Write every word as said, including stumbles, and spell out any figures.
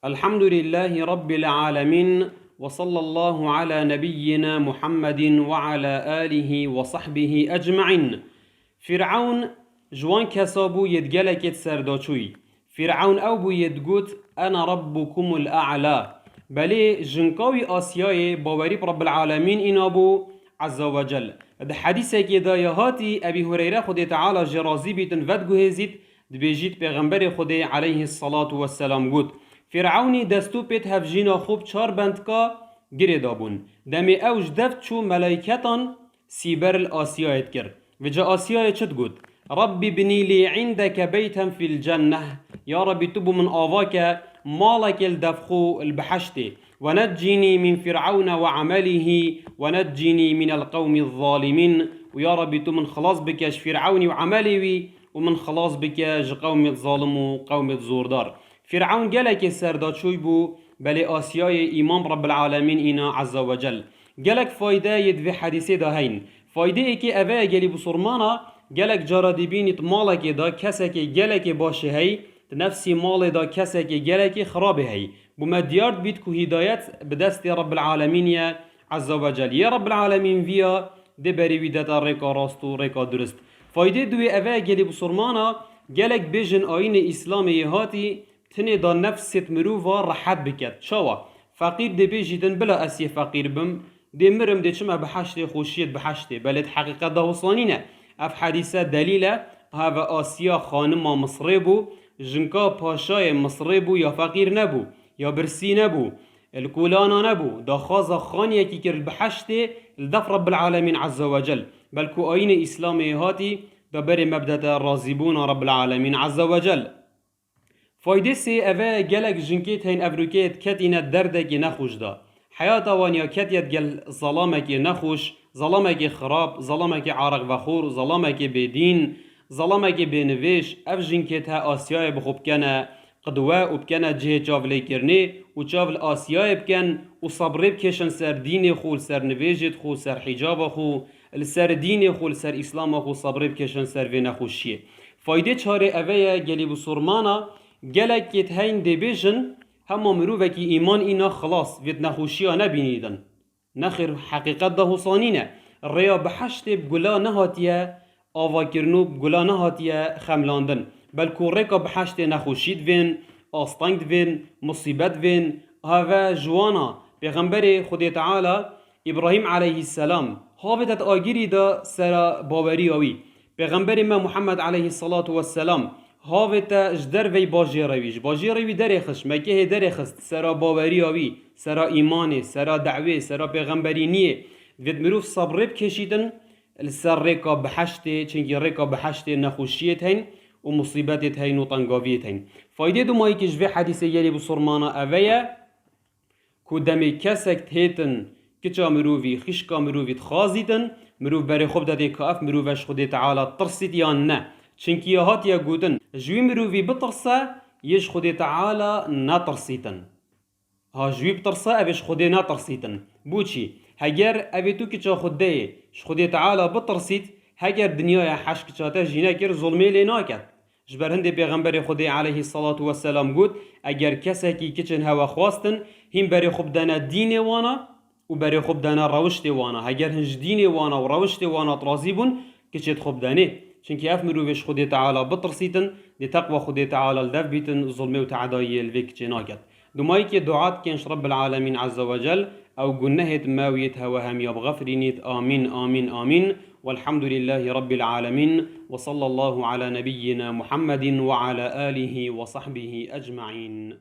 Elhamdülillahi Rabbil alemin ve sallallahu ala nebiyyina Muhammedin ve ala alihi ve sahbihi ecmain. Fîr'ewn ji wan kesa bû yê di gelekê di serdaçûyî. Fîr'ewn ew bû yê digot, "Ena rabbukumul a'la." Belê jinka wî Asiyayê bawerî bi Rabbil Alemîn îna bû, Azze ve Cel. Di hedîsekê de ya hatî Ebî Hureyre Xwedê Teala jê razî bîtin vediguhêzît, dibêjît Pêxemberê Xwedê aleyhissalatu vesselam got, Fîr'ewnî dest û pêt hevjîna xwe bi çar bendka girê dabûn. Demê ew ji dev çû melaîketan sîber li Asiyayê dikir. Vêca Asiyayê çi digot? Rabbî binî lî indeke beyten fîl cenneh. Ya Rabbî tu bo min ava ke malekê li dev xwe li biheştê. Ve neccînî min Fîr'ewne ve emelîhî ve neccînî minel qewmîz zalimîn. Û ya Rabbî tu min xilas bike ji Fîr'ewnî û emelê wî û min xilas bike ji qewmê zalim û qewmê zordar. Fîr'ewn gelekê serdaçûy bû, belê Asiyayê îman bi Rabbil Alemîn îna Azze ve Cel. Gelek fayde yê di vê hedîsê de heyn. Faydeyekê eve ye gelî bisurmana, gelek cara dibînît malekê de kesekê gelekê başê hey, di nefsî malê de kesekê gelekê xirabê hey. Bo me diyar dibît ku hîdayet bi destê Rabbil Alemîn ye Azze ve Cel. Yê Rabbil Alemîn viya dê berê wî deta rêka rast û rêka durist. Faydê duwê eve ye gelî bisurmana, gelek bêjin ayînê Îslamê yê hatî, tinê da nefsêt mirova rehet biket. Çawa? Feqîr dê bêjîtin, bila ez yê feqîr bim, dê mirim, dê çime biheştê, xweşiyê di biheştê. Belê di heqîqet de wisa nîne. Ev hedîse delîl e, heve Asiya xanima Misrê bû, jinka paşayê Misrê bû, ya feqîr nebû, ya birsî nebû, li kolana nebû, daxwaza xaniyekî kir li biheştê, li def Rabbil Alemîn Azze ve Cel. Belku ayînê Îslamê hatî, da berê me bidete razîbûna Rabbil Alemîn Azze ve Cel. Faydê sê eve ye, gelek jinkê tên evrûkê yê diketîne derdekê nexweş de. Heyata wan ya ketiye digel zelamekê nexweş, zelamekê xirab, zelamekê areqvexwar, zelamekê bêdîn, zelamekê bênivêj. Ev jinkê te Asiyayê bi xwe bikene qidwe û bikene cihê çavlêkirinê û çav li Asiyayê bikin û sebrê bikêşin ser dînê xwe, li ser nivêjê xwe, li ser hîcaba xwe, li ser dînê xwe, li ser Îslama xwe sebrê bikêşin ser vê nexweşiyê. Faydê çarê eve ye, gelî bisurmana, gelekê di heyn dê bêjin, hema mirovekî îman îna xilas, vê di nexweşiya nebînî din. Nexêr, heqîqet de hosa nîne. Rêya biheştê bi gula nehatiye avakirin û bi gula nehatiye xemlandin. Belku rêka biheştê nexweşî divên, asteng divên, musîbet divên. Have ji wana Pêxemberê Xwedê Teala Îbrahîm aleyhisselam havê te di agirî de sera baweriya wî. Pêxemberê me Muhammed aleyhisselatu vesselam havê te ji derveyî bajêre wî, ji bajêrê wî derêxist, ji Mekehê derêxist, sera baweriya wî, sera îmanê, sera dewê, sera pêxemberîniyê. Divêt mirov sebrê bikêşîtin li ser rêka biheştê, çimkî rêka biheştê nexweşiyê tên û musîbetê tên û tengaviyê tên. Faydê dumayî ki ji vê hedîsê gelî bisurmana eve ye, ku demê kesek têtin kiça mirovî, xişka mirovî dixwazîtin, mirov berê xwe bidetê ka ev mirove ji Xwedê Teala tirsît yan ne. Çimkî ya hatiye gotin, ji wî mirovî bitirse, yê ji Xwedê Teala netirsîtin. Ha ji wî bitirse, ev ê ji Xwedê netirsîtin. Bo çî? Heger ev ê tu kiça xwe deyê, ji Xwedê Teala bitirsît, heger dinyaya heş kiça te jî nekir, zulmê lê naket. Ji ber hindê Pêxemberê Xwedê aleyhisselatu vesselam got, eger kesekî kiçên hewe xwestin, hîn berê xwe bidene dînê wana û berê xwe bidene rewiştê wana. Heger hin ji dînê wana û rewiştê wana razî bûn, kiçê di xwe bidenê. Çimkî ev mirovê ji Xwedê Teala bitirsîtin, dê teqwa Xwedê Teala li dev bîtin, zulmê û teedayiyê li vê kiçê naket. Dumayîkê dua dikên ji Rabbil Alemîn Azze ve Cel, ew gunehêt me û yêt hewe hemiya bixefirînît. Amîn, amîn, amîn. Welhamdulillahî Rabbil Alemîn. Ve sallallahu ala nebiyyina Muhammedin ve ala alihi ve sahbihi ecmaîn.